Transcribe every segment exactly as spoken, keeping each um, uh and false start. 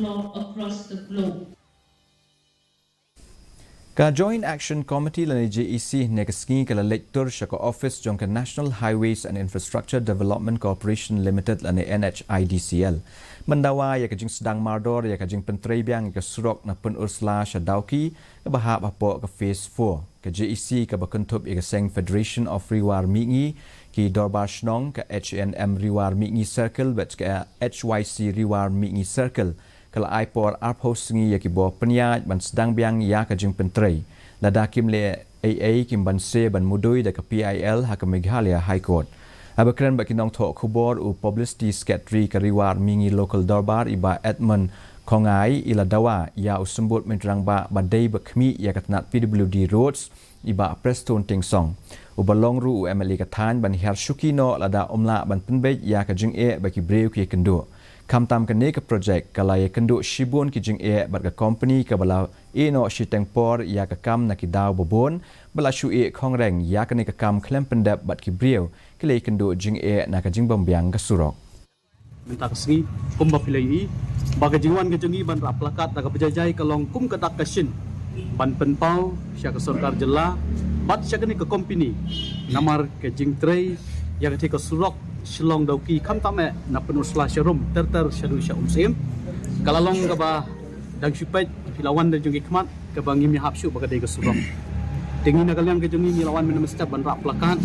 law across the globe. Ka Joint Action Committee lane J A C ne ka sngi ka la leit tur sha ka office jong ka National Highways and Infrastructure Development Corporation Limited lane N H I D C L. Myndawa ïa ka jingsdang mardor ïa ka jingpyntrei biang ïa ka surok na Pynursla sha Dawki kaba hap hapoh ka phase four. Ka J A C kaba kynthup ïa ka seng Federation of Riwar Mihngi, ki Dorbar Shnong, ka H A N M Riwar Mihngi Circle bad ka H Y C Riwar Mihngi Circle ka la ai por arphew sngi ïa ki bor pynïaid ban sdang biang ïa ka jingpyntrei. Lada kim leh ei ei kim banse ban mudui da ka P I L ha ka Meghalaya High Court. Haba kren bad ki nongthoh khubor u Publicity Secretary ka Riwar Mihngi Local Dorbar i Bah Edmund Khongngai i la dawa ïa u Symbud Mawryngkneng ba dei ba khmih ïa ka tnat P W D Roads i Bah Prestone Tynsong. Uba long ruh u M L A ka thaiñ ban hiar shuki noh lada um lah ban pynbeit ïa ka jingeh ba ki briew ki kynduh. Khamtam kane ka project ka la ïa kynduh shibun ki jingeh bad ka company kaba la ïeh noh shiteng por ïa ka kam na ki daw babun ba la shu ïeh khongreng ïa kane ka kam khlem pyndep bad ki briew ki la ïa kynduh jingeh na ka jingbymbiang ka surok. Mynta ka sngi kumba phi la ïohi ba ka jingwan ka jong ngi ban rah plakat da kaba jai jai ka long kum ka dak ka shin ban pynpaw sha ka sorkar jylla bad sha kane ka company namar ka jingtrei ïa katei ka surok Shillong Dawki khamtam eh na Pynursla sha Rum ter ter shaduh sha Umsyiem. Ka la long kaba dang shu peit phi la wan da jong ki khmat kaba ngim ïahap shuh ba ka dei ka surok. Te ngi na ka liang ka jong ngi ngi la wan mynta mynstep ban rah plakat.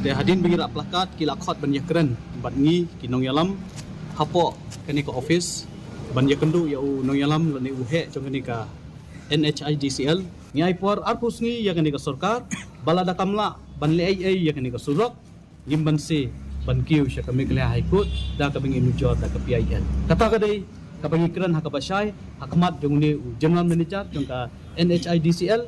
Te hadien ba ngi rah plakat ki la khot ban ïakren bad ngi ki nongïalam hapoh kane ka office ban ïakynduh ïa u nongïalam lane u heh jong kane ka N H I D C L. Ngi ai por arphew sngi ïa kane ka sorkar ba lada kam lah ban leh ei ei ïa kane ka surok ngim banse ban kiew sha ka Meghalaya High Court da kaba ngi nujor da ka P I L. Kata ka dei kaba ngi kren ha kaba shai ha khmat jong une u General Manager jong ka N H I D C L.